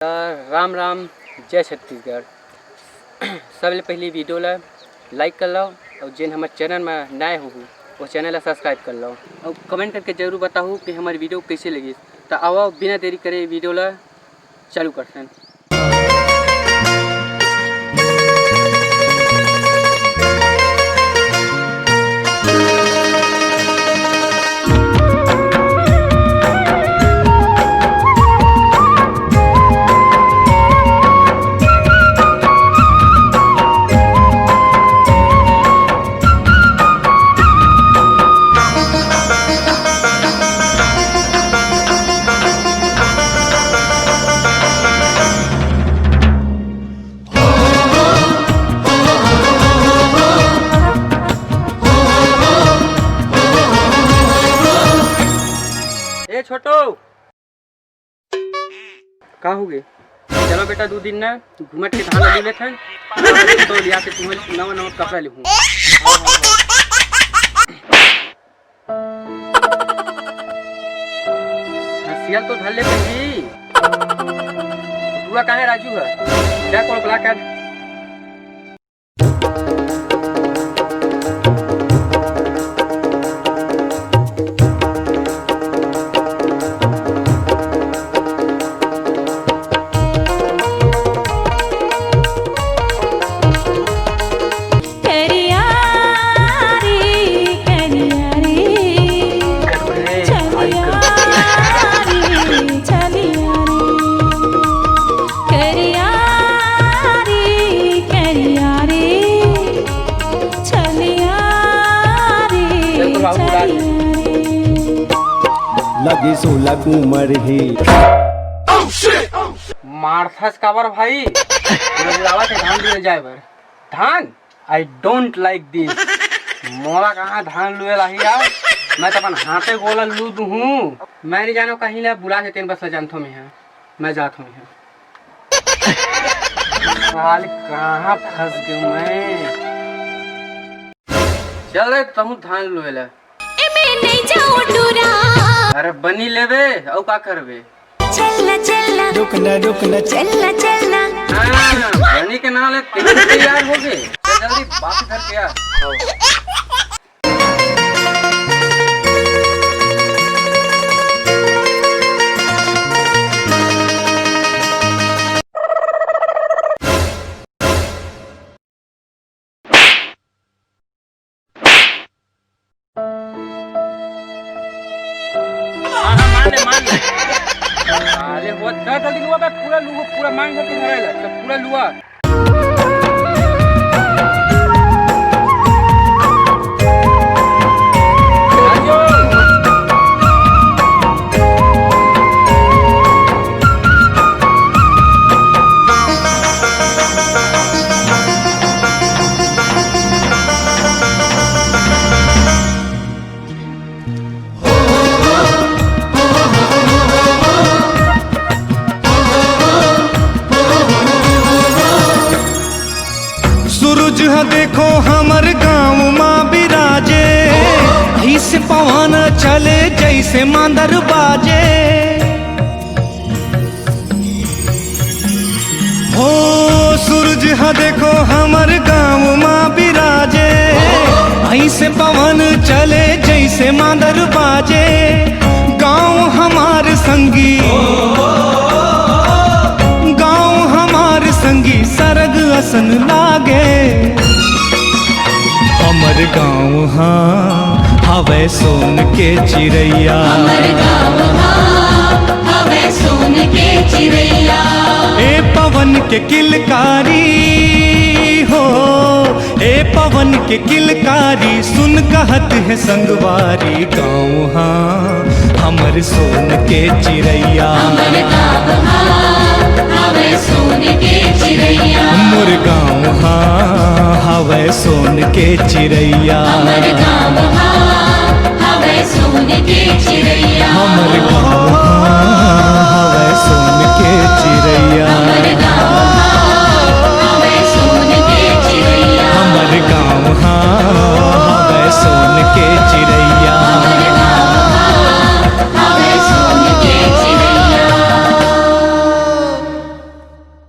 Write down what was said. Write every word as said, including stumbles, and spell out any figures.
त राम राम, जय छत्तीसगढ़। सबले पहिली video ला like कर लो, अउ जेन हमर channel में नए हो, वो channel ला subscribe कर लो, अउ comment करके जरूर बताओ कि हमारी video कैसे लगी। त आओ, बिना देरी करे video ला चालू करथन। ए छोटू, का हो गे? चलो बेटा, दू दिन ना घूमट के धान लू लेथन, तो लिया के तुम्हें नवा नवा कपड़ा लेहूं। हसिया तो धर ले पहली। बुआ कहाँ है राजू है? जा कोल बुला कर। करिया रे, करिया रे, चलिया रे, चलिया रे। करिया रे, करिया रे, चलिया रे, चलिया रे। लगे सोला कुमर हे। मारथस काबर भाई? बुलावा के धान लिए जाए बर। धान? I don't like this। मोला कहाँ धान लुए लाही यार? मैं तो अपन हाथे गोला लू दूहूँ। मैं नहीं जानो कहीं ले बुला के तेन बस ले जानथो मैं यहाँ। मैं जात हूँ यहाँ। साल कहाँ फंस गयो मैं? चल रे, तहूँ धान लुए ला। एमे नहीं जाओ डोरा। अरे बनी लेबे, अउ का करबे? चलना, चलना। रुकना, रुकना। चलना, चलना। हाँ, बनी के नाम ले तेरे तैयार हो गए। चल जल्दी वापस घर के आ। हाँ, हाँ, मान ले, मान ले। अरे, वो कर जल्दी लुआ बे, पूरा लुआ, पूरा मांग करके धराएला, सब पूरा लुआ। सूरज ह देखो हमर गाँव मा बिराजे, अइसे पवन चले जइसे मांदर बाजे। हो सूरज ह देखो हमर गाँव मा बिराजे, अइसे पवन चले जइसे मांदर बाजे। गाँव हमार संगी, गाँव हमार संगी सरग असन लागे। हमर गाँव हा हवय सोन के चिरैया। हमर गाँव हा हवय सोन के चिरैया। ए पवन के किलकारी हो, ए पवन के किलकारी सुन कहत हे संगवारी। गाँव हा हमर सोन के चिरैया। हमर गाँव हा हवय सोन के चिरैया। मोर गाँव हा हवय सोन के चिरैया। हमर गाँव हा हवय सोन के चिरैया। हमर गाँव हा हवय सोन के